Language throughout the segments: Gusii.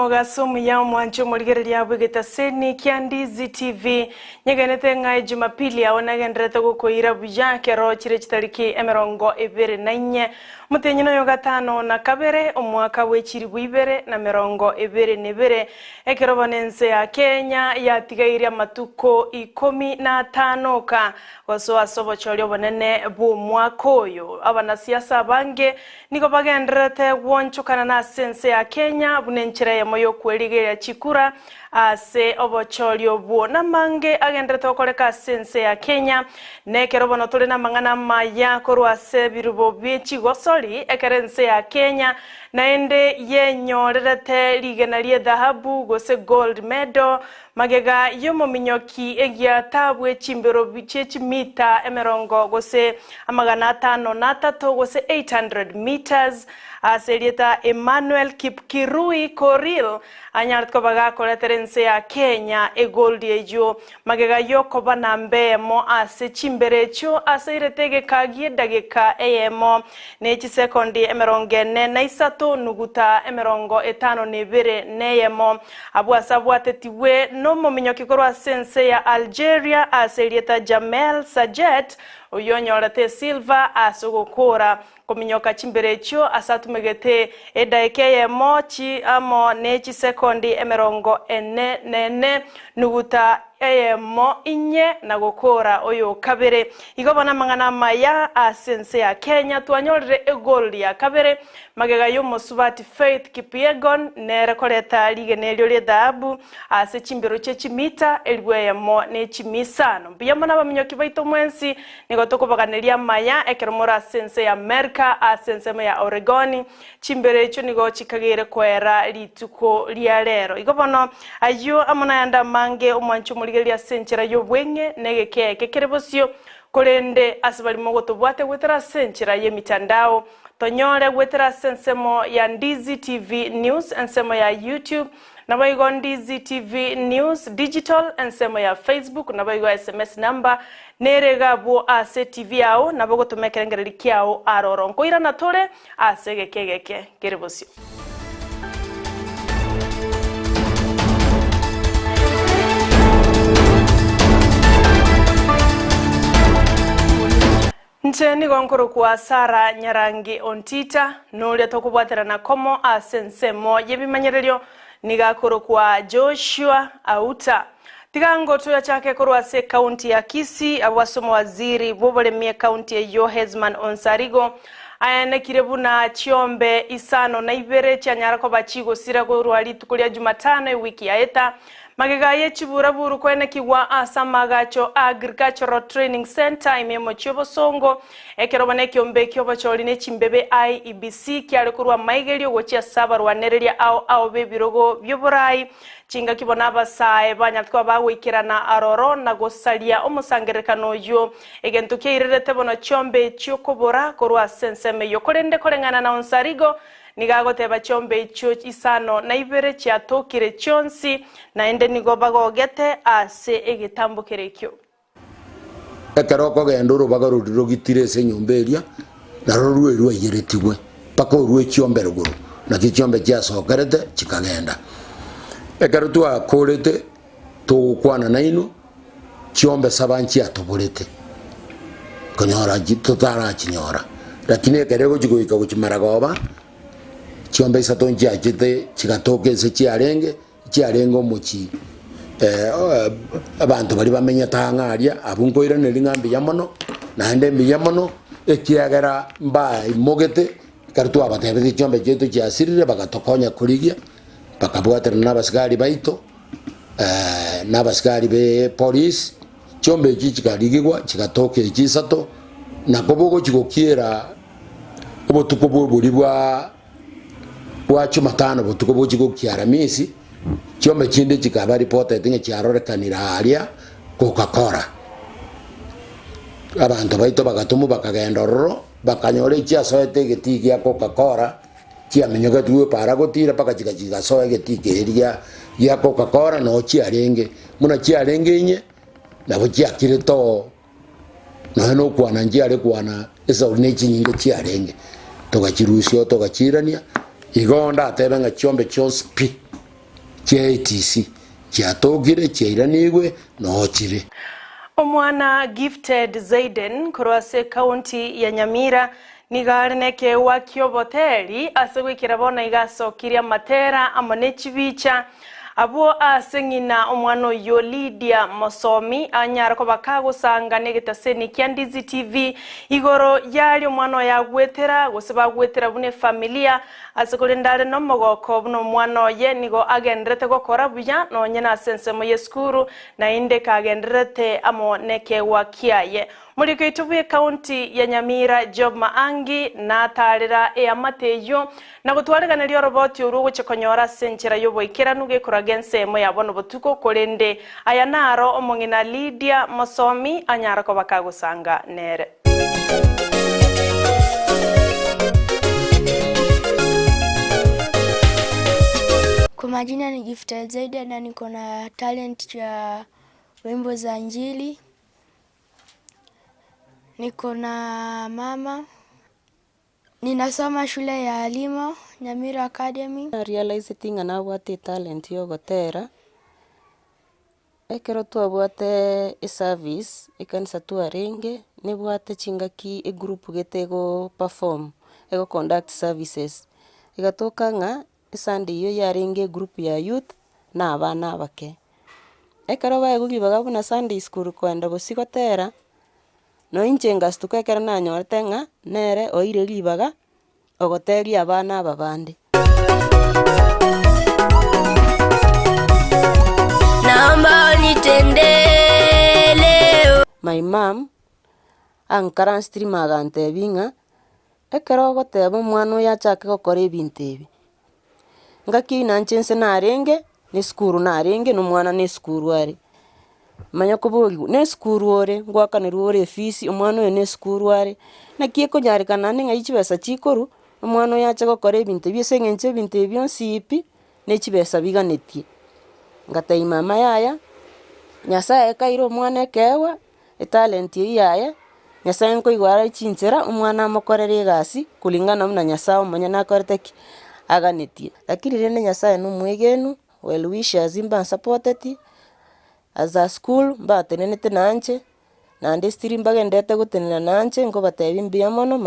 Omogaso omuya omwanche omorigereria bw'egetaseni kia Ndizi TV. Nyegenete ng'a Ejumapili ao nagendererete gokoira buya ekero chire chitariki 24 omotienyi noyo gatano na kabere omwaka bwe chilifu ibere na 22 ekero bono ense ya Kenya yatigaire amatuko ikomi na atano oka gosoa ase obochori obonene bw'omwaka oyo. Abanasiasa abange Nigo bagendererete gwonchokana nase ense ya Kenya buna enchera eyemo y'okwerigeria chikura ase obochori obwo. Namange agendererete gokoreka ase ense ya Kenya, na ekero bono tore namang'ana amaya korwa ase ebirubo bie chigosori ekero ense ya Kenya naende yenyorerete rigena ri'edhahabu gose gold medal Magega y'omominyoki egiatabwe chimbero chie chimita emerongo gose 503 gose 800 metres, ase erieta Emmanuel Kipkirui Korir anyarete koba gakoretera ense ya Kenya egoldi eyio magega y'okoba namba eyemo ase chimbero echio aseirete egeka gi'edageka eyemo ne chisekondi 43 nuguta 52 neyemo. Abwo ase abwatetigwe nomominyoki korwa ase ense ya Algeria ase erieta Djamel Sajet, oyio onyorete esilver ase ogokoora kominyoka chimbero echio ase atumegete edaika eyemo chi amo ne chisekondi 44 nuguta eyemo inye na gokoora oyo kabere. Igo bono amang'ana amaya ase ense ya Kenya twanyorire egold ya kabere Magega y'omosubati Faith Kipyegon nere koreta rigena erio ri'edhahabu ase chimbero chie chimita elifu eyemo ne chimia isano. Mbuya mono abaminyoki baito mwensi, nigo tokobaganeria amaya ekero more ase ense ya Amerika ase ensemo ya Oregoni. Chimbero echio nigo chikageire koera rituko ria rero. Igo bono ayio amo nayande amange omwanche omorigereria ase enchera y'obweng'e na egekee eke kere bosio, korende ase baria mogotobwate goetera ase enchera y'emitandao, Tonyore goetera ase ensemo ya Ndizi TV News, ensemo ya YouTube, naboigo Ndizi TV News Digital, ensemo ya Facebook, naboigo SMS number nere iga abwo ase TV yao, nabo ogotoma ekerengererio kiao aroro. Nkoirana tore ase egeka egeke kere bosio. Inche nigo nkorokwa Sara Nyarangi Ontita, noria tokobwaterana komo ase ensemo y'ebimanyererio nigo akorokwa Joshua Auta. Tiga ngotoyachake korwa ase ekaunti ya Kisii abwo ase omowaziri bw'oboremi ekaunti eyio Hesman Onsarigo aenekire buna chiombe isano na ibere chianyara koba chigosira korwa rituko ria Jumatano ewiki yaeta Magega ye chiburaburu koenekigwa ase amaagacho a Agricultural Training Centre ime y'omochie obosongo, ekerobo na ekiombe ki'obochori ne chimbebe IEBC kiare korwa amaigerio gochia ase abarwanereria ao ao b'ebirogo bi'oborai. Chingaki bono abasae banyarete koba bagoikerana aroro na gosaria omosangererekano oyio, egento kiairerete bono chiombe chi'okobora korwa ase ensemo eyio. Korende koreng'ana na Onsarigo, Nigo agoteba chiombe echio isano na ibere chiatokire chionsi, naende nigo bagogete ase egetambokero ekio. Ekero okogenda orobaga roria rogitire ase enyomba eria, naroro rwe rwaiyeretigwe mpaka orue chiombe rogoro, nakio chiombe chiasokerete chikagenda. Ekero twakorete togokwana nainwe, chiombe saba nchiatoborete, konyora nchi totarachinyora, lakini ekero egochi goika gochia maragoba, chiombe isato nchiachete chigatoka ense chiarenge, chiarenge omochie abanto baria bamenyete ang'e aria, abwo nkoiraneria ng'a mbuya mono, naende mbuya mono, ekiagera mbaimogete, ekero twabatebetie chiombe chiaito chiasirire bagatokonya korigia, bakabwaterana na abasigari baito. na abasikari be polisi, chiombe echi chikarigigwa chigatoka echi isato, na koba ogochia gokiera obotuko bwa obori bwa bwa jumatano botuko bochia gokia aramisi, chiombe chinde chikaba reported ng'a chiarorekanire aria Coca-Cola. Abanto baito bagatomwa bakagenda ororo, bakanyora echiasoete egetii gia Coca-Cola. Chiamenyogetigwe epaara gotiira mpaka chigachia chigasoa egetii keria gia Coca-Cola noo chiarenge. Buna chiarenge inye, nabo chiakirete oo, nonya na okwana nchiare kwana esauri na echinyinge chiarenge. Togachirusia oo togachiirania, igo ndatebe ng'a chiombe chionsi pi. Chia ATC chiatokire chiairanigwe noo chire. Omwana Gifted Zayden korwa ase ekaunti ya Nyamira nigo are nekeegwa ki'oboteri ase goikera bono iga asokirie amatera amo ne chibicha Abwo aase ng'ina omwana oyio Lydia Mosomi anyare koba kagosanga negetaseni kia Ndizi TV igoro yaria omwana oye agwetera gose bagwetera buna efamilia ase korende are nomogoko buna omwana oye nigo agenderete gokora buya nonye nase ensemo yesukuru naende kagendererete amo nekeegwa kiaye. Moriko oito bw'ecounty ya Nyamira Job Maangi natarera eamate eyio na gotwareganeria oroboti orwo ogochia konyora ase enchera y'oboikeranu gekoraga ensemo ya bono botuko korende aya naro omong'ina Lydia Mosomi anyara koba kagosanga nere. Kwa majina ni Gifted Zaida na niko na talent ya wimbo za Injili. Niko na mama. Ninasoma shule ya Alimo, Nyamira Academy. Narealiseti ng'a nabwate etalent ya ogotera, ekero twabwate eservice, ekanisa twarenge, nebwate chingaki egroup gete ego perform, ego conduct services. Egatoka ng'a esunday eywo yarenge egroup ya youth, na abana abake. Ekero baegwa ribaga buna sunday school koenda gose gotera, Nonya inche ngastuka ekero nanyorete ng'a nere oeire ribaga ogoteria abana aba bande. Naomba unitendee leo. My mum ankaransirie rimo agantebia ng'a ekero ogoteba omwana oyo achake gokora ebinto ebi, ngaki eywo nanche inse narenge, na esukuru narenge na omwana na esukuru are. Manya koboriwa, na esukuru ore, ngoakanerwa ore efees, omwana oyo na esukuru are, naki ekonyarekana naende ng'ai chibesa chikorwa, omwana oyo ache gokora ebinto ebi ase eng'encho ebinto ebi bionsi pi, na echibesa biganetie. Ngatebia mama yaya, Nyasaye kaire omwana ekeegwa, etalent eywo yaye, Nyasaye nkoigwa are chinchera omwana amokorere egasi kulingana buna Nyasaye omonyene akorete ki? Aganetie. Lakini rende Nyasaye na omwegenu, well wishers mbansapoteti, as a school mbatenenete nanche, naende still mbagenderete gotenena nanche nkobatebia mbuya mono.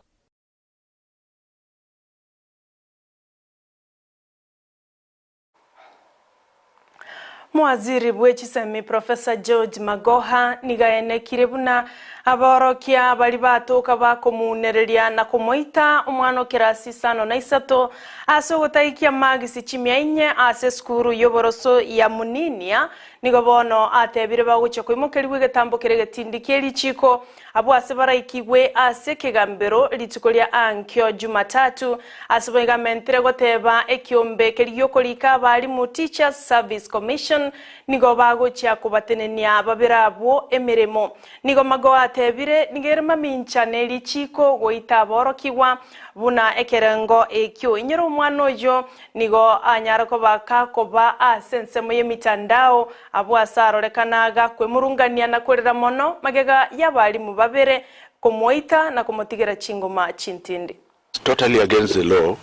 Mwaziri bwe chisemi Professor George Magoha nigo aenekire buna aborokia baria batoka bakomunereria na komoita omwana o kerasi isano na isato ase ogotaikia magisi chimia inye ase esukuru y'oboroso ya Muninia nigo bono atebire bagochia koimokerigwa egetambo kere egetindi kie richiko Abwo ase baraikigwe ase ekegambero rituko ria ankio Jumatatu, ase boigo amentire goteba ekiombe keria gi'okorika abalimu Teachers Service Commission nigo bagochia kobatenenia babere abwo emeremo. Nigo Magoha atebire nigo ere mamincha ne richiko goita aborokigwa buna ekerengo ekio. Inyora omwana oyio nigo anyare koba kakoba ase ensemo y'emitandao Abwo ase arorekana agakwemurungania na korera mono magega y'abalimu babere komoita na komotigera chingoma chintindi. It's totally against the law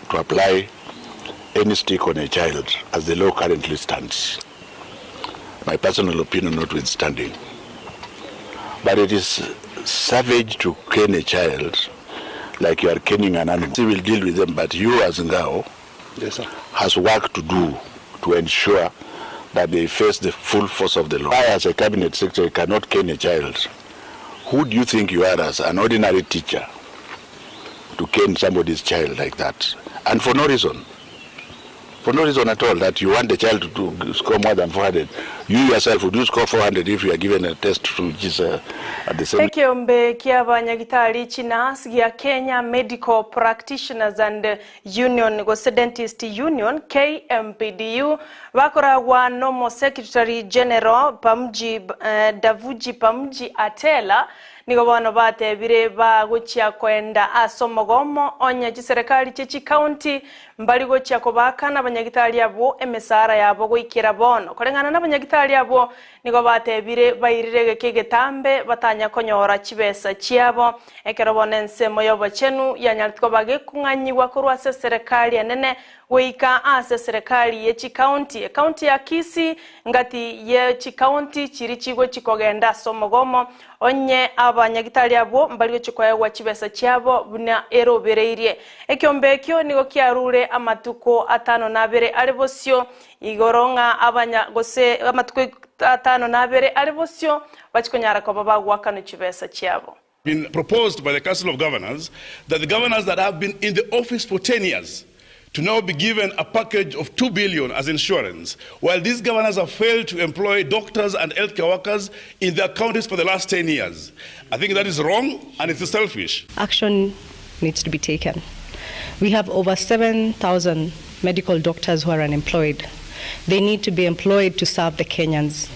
to apply any stick on a child as the law currently stands, my personal opinion notwithstanding. But it is savage to cane a child like you are caning an animal. We will deal with them, but you as Ngao yes, sir. has work to do to ensure that they face the full force of the law. I, as a cabinet secretary, cannot cane a child. Who do you think you are as an ordinary teacher to cane somebody's child like that? And for no reason. For no reason at all that you want the child to, to score more than 400. You yourself, would you score 400 if you are given a test which is at the same... Ekeombe ki'abanyagitari chinurse gia Kenya Medical Practitioners and Union gose Dentist Union, KMPDU, bakoragwa nomo Secretary General Pamji Davuji Pamji Atela Nigo bono batebire bagochia koenda ase omogomo onye chiserekari chie chikaunti mbari gochia kobaakana abanyagitari abwo emesara yabo goikera bono. Koreng'ana nabanyagitari abwo nigo batebire bairire egeka egetambe batanya konyora chibesa chiabo. Ekero bono ensemo y'obochenu yanyarete koba gekong'anyigwa korwa ase eserekari enene goika ase eserekari ye chikaunti, ekaunti ya Kisii ngati ye chikaunti chiria chigochia kogenda ase omogomo, onye abanyagitari abwo mbari gochia koegwa chibesa chiabo buna erobereirie. Ekiombe ekio nigo kiarure amatuko atano na abere are bosio igoro ng'a abanya gose amatuko atano na abere are bosio bachie konyara koba bagoakanwa chibesa chiabo. Been proposed by the Council of Governors that the governors that have been in the office for 10 years to now be given a package of 2 billion as insurance, while these governors have failed to employ doctors and healthcare workers in their counties for the last 10 years. I think that is wrong and it's selfish. Action needs to be taken. We have over 7,000 medical doctors who are unemployed. They need to be employed to serve the Kenyans.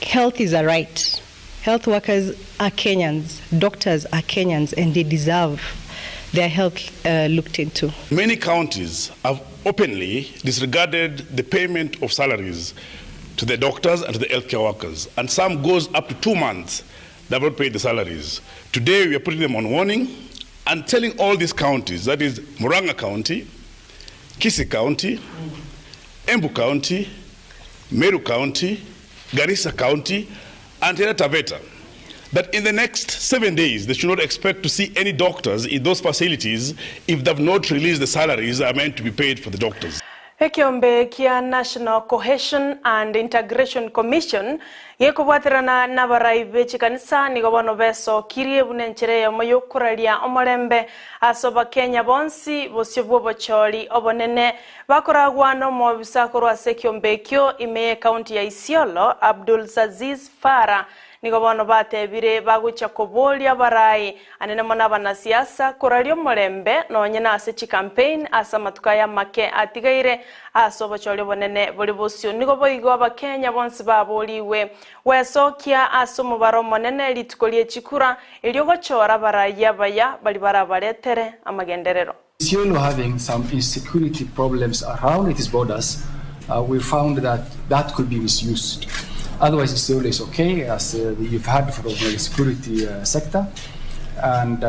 Health is a right. Health workers are Kenyans, doctors are Kenyans, and they deserve their health looked into. Many counties have openly disregarded the payment of salaries to the doctors and to the healthcare workers, and some goes up to 2 months they have not paid the salaries. Today we are putting them on warning and telling all these counties, that is Murang'a County, Kisii County, Embu County, Meru County, Garissa County, and Taita Taveta, that in the next 7 days they should not expect to see any doctors in those facilities if they have not released the salaries that are meant to be paid for the doctors. Ekeombe kia National Cohesion and Integration Commission gekobwaterana nabarai be chikanisa nigo bono besokirie buna enchera eyemo y'okoraria omorembe ase Abakenya bonsi bosio bw'obochori obonene bakoragwa nomobisa korwa ase ekeombe ekio ime y'ekaunti ya Isiolo Abdulsaziz Farah nigo bono batebire bagochia koboria abarai anene mono abanasiasa koraria omorembe nonye nase chicampaign ase amatuko aya amake atigaire ase obochori obonene bore bosio. Nigo boigo Abakenya bonsi baborigwe gwesokia ase omobaro omonene rituko rie chikura erio gochora abarai abaya baria barabaretere amagenderero. Isiolo having some insecurity problems around its borders, we found that that could be misused. Otherwise, Isiolo is okay, as you've heard from the security sector. And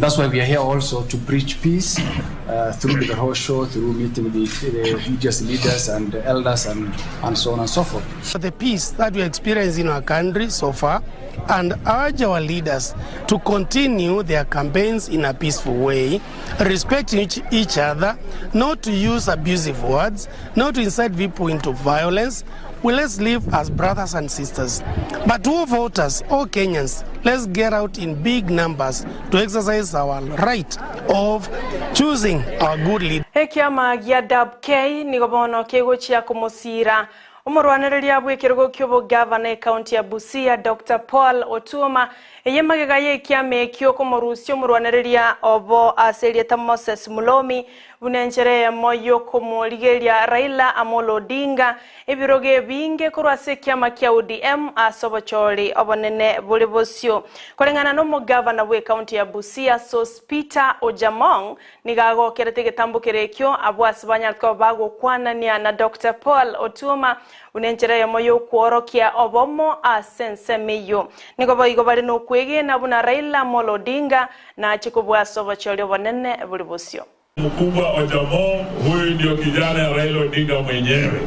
that's why we are here also to preach peace through the roadshow, through meeting the religious leaders and the elders and so on and so forth. The peace that we experience in our country so far, and urge our leaders to continue their campaigns in a peaceful way, respecting each other, not to use abusive words, not to incite people into violence. Well, let's live as brothers and sisters. But all voters, all Kenyans, let's get out in big numbers to exercise our right of choosing our good leader. Ekiama gia DAP-K nigo bono kegochia komosira omorwanereria bw'ekerogo ki'obogavana ekaunti ya Busia Dr. Paul Otuoma eye magega y'ekiama ekio komorusia omorwanereria obo ase erieta Moses Mulomi buna enchera eyemo y'okomorigeria Raila Amolo Odinga ebirogo ebinge korwa ase ekiama kia ODM ase obochori obonene bore bosio. Koreng'ana n'omogavana bw'ekaunti ya Busia Sospeter Ojamong nigo agokerete egetambo ekio abwo ase banyarete koba bagokwanania na Dr. Paul Otuoma buna enchera eyemo y'okworokia obomo ase ensemo eyio. Nigo boigo bare nokwegena buna Raila Amolo Odinga nache kobua ase obochori obonene bore bosio. Mkubwa Ojamong, huyu ndio kijana ya Raila Odinga mwenyewe.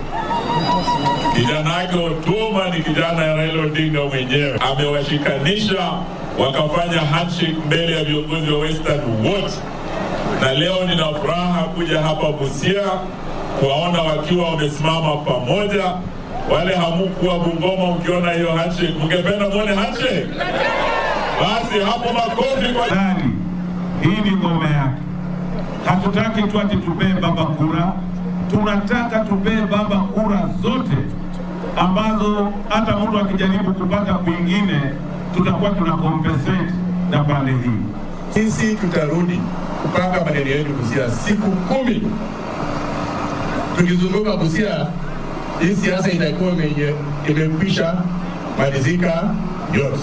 Kijana yake Otuoma ni kijana ya Raila Odinga mwenyewe. Amewashikanisha wakafanya handshake mbele ya viongozi wa Western wote, na leo nina furaha kuja hapa Busia kuwaona wakiwa wamesimama pamoja. Wale hamukuwa Bungoma, mkiona hiyo handshake, mngependa muone handshake? Basi hapo makofi kwa nani? Hii ni ngome yake. Hatutaki tu ati tupee baba kura, tunataka tupee baba kura zote ambazo hata mtu akijaribu kupata kwingine tutakuwa tuna compensate na pande hii. Sisi tutarudi kupanga maneno yetu Busia siku 10. Tukizunguka Busia, hii siasa itakuwa imekwisha malizika yote.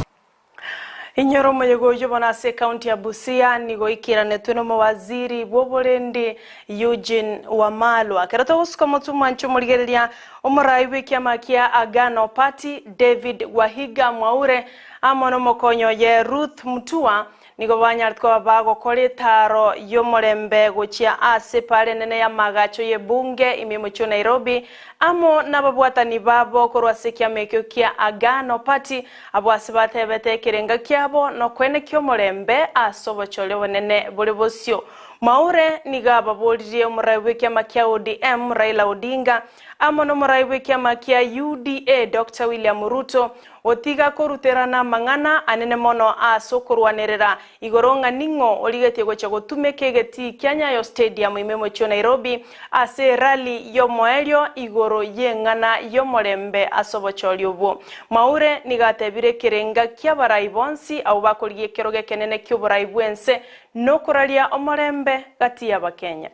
Inyora omoyega oyio bono ase ekaunti ya Busia nigo oikeranetwe nomowaziri bw'oborendi Eugene Wamalwa. Ekero togosuka omotwe omwanche omorigereria omorai bw'ekiama kia Agano Party David Wahiga Mwaure amo nomokonyi oye Ruth Mutua Nigo banyarete koba bagokora etaaro y'omorembe gochia ase epaara enene y'amaagacho y'ebunge ime y'omochie o Nairobi, amo nababwatani babo korwa ase ekiama ekio kia Agano Party, abwo ase batebete ekerenga kiabo nokoenekia omorembe ase obochori obonene bore bosio. Mwaure nigo ababoririe omorai bw'ekiama kia ODM Raila Odinga amo nomorai bw'ekiama kia UDA Doctor William Ruto Gotiga koruterana amang'ana anene mono ase okorwanerera igoro ng'a ning'o origetie gochia gotumeka egetii kia Nyayo Stadium ime mochie o Nairobi ase erally y'omoerio igoro y'eng'ana y'omorembe ase obochori obwo. Mwaure nigo atebire ekerenga ki'abarai bonsi abwo bakorigia ekerogo ekenene ki'oborai bw'ense nokoraria omorembe gati y'Abakenya.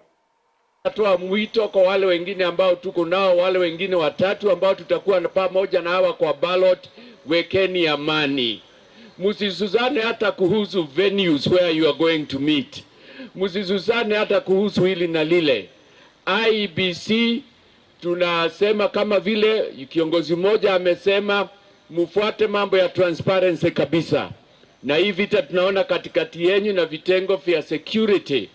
Natoa mwito kwa wale wengine ambao tuko nao, wale wengine watatu ambao tutakuwa pamoja na hawa kwa ballot, wekeni amani. Msisuzane hata kuhusu venues where you are going to meet. Msisuzane hata kuhusu hili na lile. IEBC tunasema kama vile kiongozi mmoja amesema, mfuate mambo ya transparency kabisa, na hii vita tunaona katikati yenyu na vitengo vya security.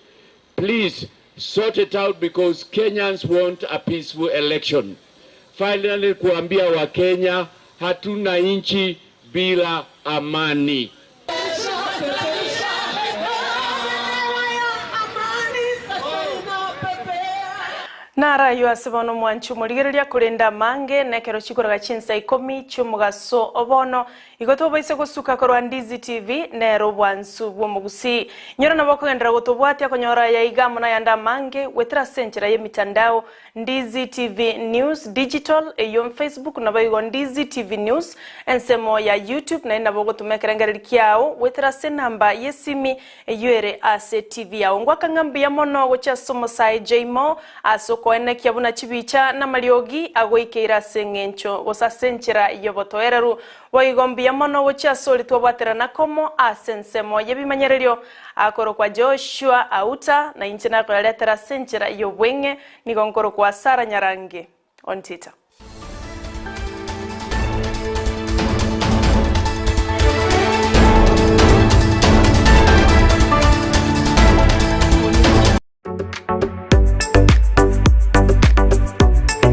Please sort it out because Kenyans want a peaceful election. Finally, kuambia Wakenya hatuna nchi bila amani. Naro ayio ase bono omwanchi omorigereria, korende amange nekero chikoraga chinsa ikomi chi'omogaso o bono, igo tobaise gosuka korwa Ndizi TV, nere obwansu bw'omogusii. Inyora nabo okogenderera gotobwatia konyora aya iga amo nayande amange goetera ase enchera y'emitandao Ndizi TV News Digital eyio Facebook naboigo Ndizi TV News ensemo ya YouTube naende nabo ogotoma ekerengererio kiao goetera ase enamba y'esimi Eyio ere ase TV yao. Ngoaka ng'a mbuya mono gochia ase omosae Jaymo ase okoenekia buna chibicha namariogi agoikeire ase eng'encho gose ase enchera y'obotoereru. Boigo mbuya mono gochia ase oria twabwaterana komo ase ensemo y'ebimanyererio akorokwa Joshua Auta, na inche nakoyaretera ase enchera y'obweng'e, nigo nkorokwa Sarah Nyarangi Ontita.